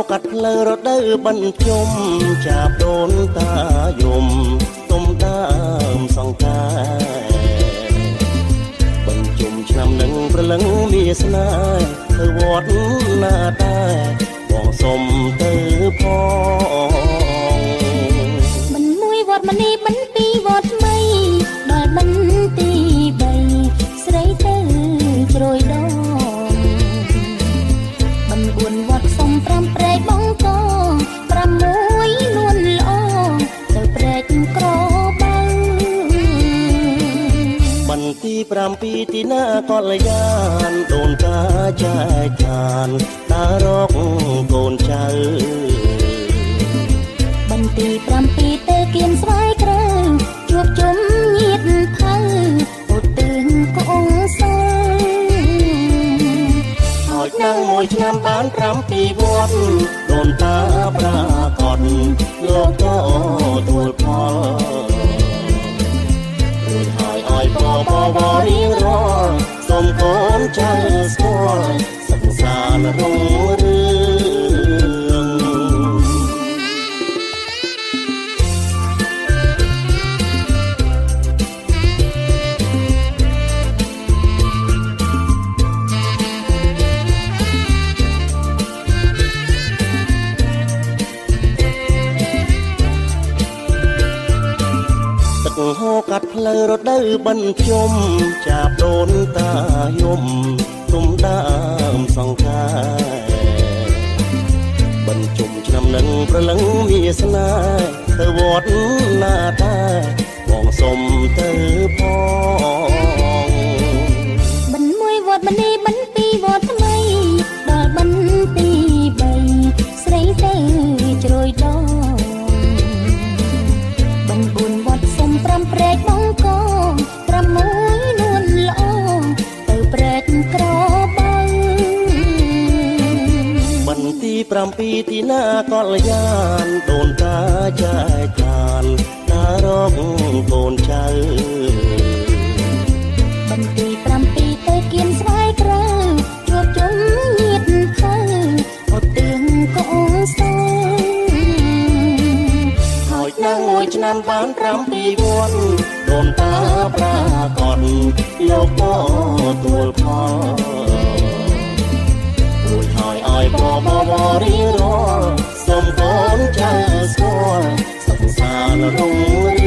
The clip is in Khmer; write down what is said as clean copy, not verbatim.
កាត់ផ្លូវរដូវបិណ្ឌជុំចាបដូនតាយំទុំដើមសង្កែបិណ្ឌជុំឆ្នាំនឹងព្រលឹងមានស្នេហ៍ទៅវត្តណាដែរបងសុំទៅផង បិណ្ឌមួយវត្តមនីបិណ្ឌពីរវត្តថ្មីដល់បិណ្ឌទី3ស្រីទៅជ្រោយដងបិណ្ឌ4វត្តសុំ5ព្រែកបងក6នួនល្អទៅព្រែកក្របើ បិណ្ឌទី7ទីណាកល្យានដូនតាចែកឋានដើររកកូនចៅ បិណ្ឌទី7ទៅគៀនស្វាយក្រៅជួបជុំញាតិផៅឧទិនកងសើ ហើយនឹងមួយឆ្នាំបាន7វត្តដូនតាប្រាកដលោកក៏ទួលផលរួចហើយឲ្យបបវរៀងរាល់សូមកូនចៅស្គាល់សិក្សារុងរឿងទឹកហូរកាត់ផ្លូវរដូវបិណ្ឌជុំចាបដូនតាយំទុំដើមសង្កែបិណ្ឌជុំឆ្នាំនឹងព្រលឹងមានស្នេហ៍ទៅវត្តណាដែរបងសុំទៅផង បិណ្ឌមួយវត្តមនីបិណ្ឌពីរវត្តថ្មីដល់បិណ្ឌទី3ស្រីទៅជ្រោយដងបិណ្ឌ4វត្តសុំ5ព្រែកបងក6នួនល្អទៅព្រែកក្របើ បិណ្ឌទី7ទីណាកល្យានដូនតាចែកឋានដើររកកូនចៅ បិណ្ឌទី7ទៅគៀនស្វាយក្រៅជួបជុំញាតិផៅឧទិកងសើ ហើយនឹងមួយឆ្នាំបាន7វត្តដូនតាប្រាកដលោកក៏ទួលផលរួចហើយឲ្យបបវរៀងរាល់សូមកូនចៅស្គាល់សុខសាន្តរុង